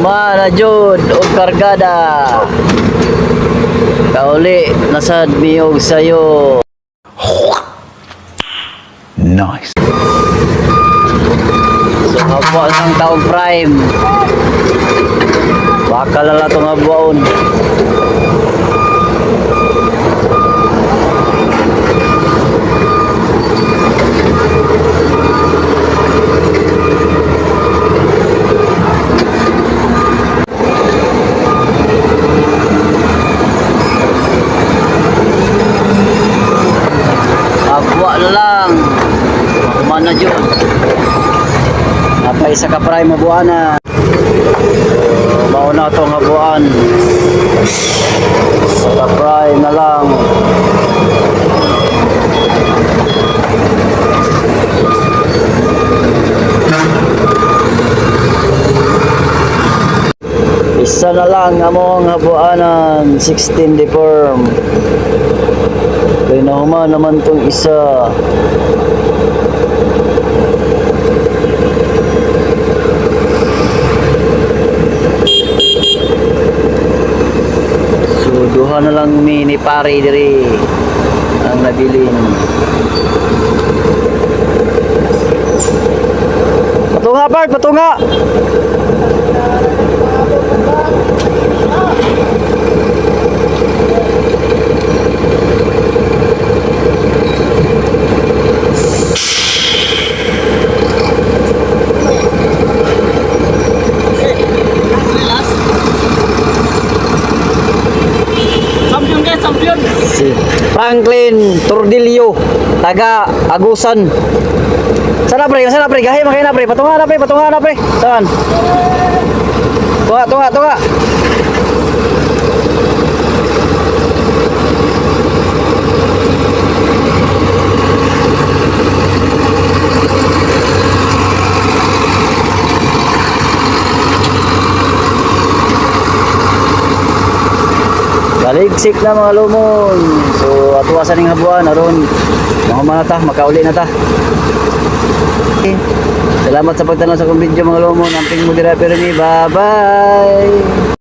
Humana jud og kargada. Kauli nasad mi og sayo. Nice. So habwa ng taong prime. Baka lala itong habwaon. Habwa na lang. Kumana dyan. Napay isa ka prime mabuana. So, mao na itong habuan. Sa ka prime na lang. Isa na lang among habuanan, 16 deform. Kaya nahuma naman tong isa. So duha na lang mi ni pare diri ang nabilin. Patunga part, patunga. Champion guys, champion. Si Franklin Tordillo, taga Agusan. Sana pre, sana pre, gahi makina pre, patunga na pre, patunga na pre. Saan? Tunga, tunga, tunga. Baligsik na mga lumon. So atuwa sa ning habuan aron mga ta, makauli na ta. Okay. Salamat sa pagtanaw sa akong video, mga lumon. Amping mo dira pero ni bye-bye.